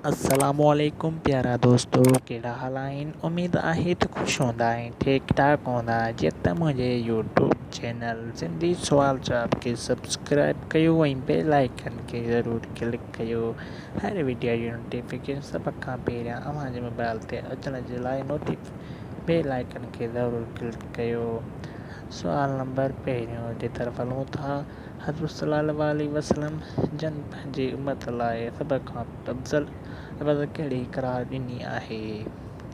السلام عليڪم پيارا دوستو ڪهڙا حال آهن اميد آهي ته خوش هوندا ۽ ٺيڪ ٺاڪ هوندا جيئن ته منهنجي يوٽيوب چينل سنڌي سوال جواب کي سبسڪرائب ڪيو ۽ بيل آئيڪن کي ضرور ڪلڪ ڪيو هر وڊيو جي نوٽيفڪيشن سڀ کان پهريان اوهان جي موبائل تي اچڻ جي لاء بيل آئيڪن کي ضرور ڪلڪ ڪيو سوال نمبر پهريون جي طرف هلون ٿا حضرت صلي الله عليه وسلم جن پنهنجي امت لاء سڀ کان افضل عبادت ڪهڙي قرار ڏني آهي؟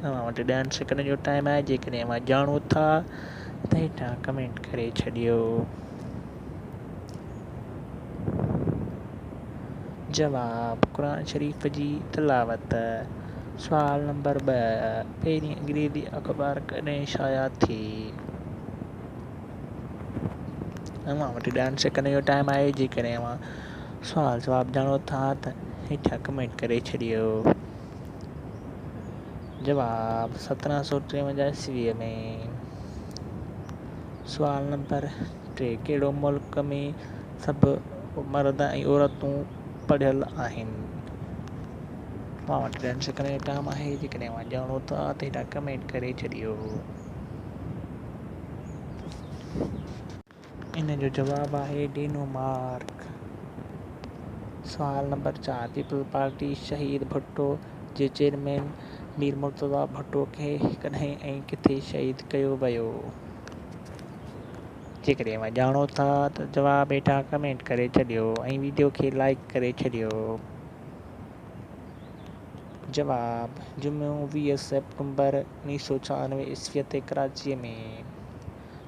اوهان وٽ ڏهن سيڪنڊن جو ٽائيم آهي جيڪڏهن اوهان ڄاڻو ٿا ته هيٺان ڪمينٽ ڪري ڇڏيو. جواب، قرآن شريف جي تلاوت. سوال نمبر 2، پهرين انگريزي اخبار ڪڏهن شايع ٿي؟ اوهان وٽ ڏهن سيڪنڊن جو ٽائيم آهي جيڪڏهن اوهان سوال جواب ڄاڻو ٿا ته هيٺيان ڪمينٽ ڪري ڇڏيو. جواب، 1753 عيسويء ۾. سوال نمبر 3، ڪهڙو ملڪ ۾ سڀ مرد ۽ عورتون پڙهيل آهن؟ اوهان وٽ ڏهن سيڪنڊن جو ٽائيم آهي جيڪڏهن اوهان ڄاڻو ٿا ته هيٺان ڪمينٽ ڪري ڇڏيو. ان جو جواب آهي ڊينمارڪ. سوال نمبر 4، پيپلز پارٽي شهيد ڀٽو جي چيئرمين مير مرتضيٰ ڀٽو کي ڪڏهن ۽ ڪٿي شهيد ڪيو ويو؟ جيڪڏهن اوهان ڄاڻو ٿا ته جواب هيٺان ڪمينٽ ڪري ڇڏيو ۽ ويڊيو کي لائيڪ ڪري ڇڏيو. جواب، جمعو 20 سيپٽمبر 1996 عيسويء تي ڪراچيء ۾.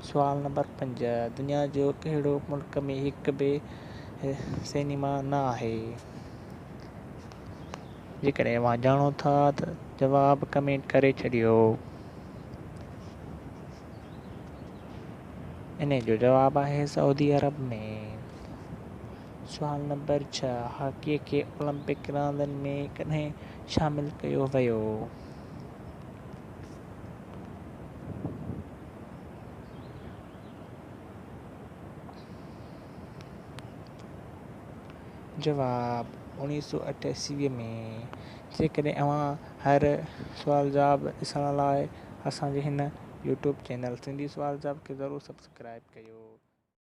سوال نمبر 5، دنيا جو ڪهڙو ملڪ ۾ هڪ به سئنيما نه آهي؟ جيڪڏهن اوهان ڄاڻو ٿا ته جواب ڪمينٽ ڪري ڇڏيو. انهي جو جواب آهي سعودي عرب ۾. سوال نمبر 6، هاڪيء کي اولمپڪ راندن ۾ ڪڏهن شامل ڪيو ويو؟ جواب، 1988 ۾. جيڪڏهن اوهان هر سوال جواب ڏسڻ لاء اسان جي هن يوٽيوب چينل سنڌي سوال جواب کي ضرور سبسڪرائب ڪيو.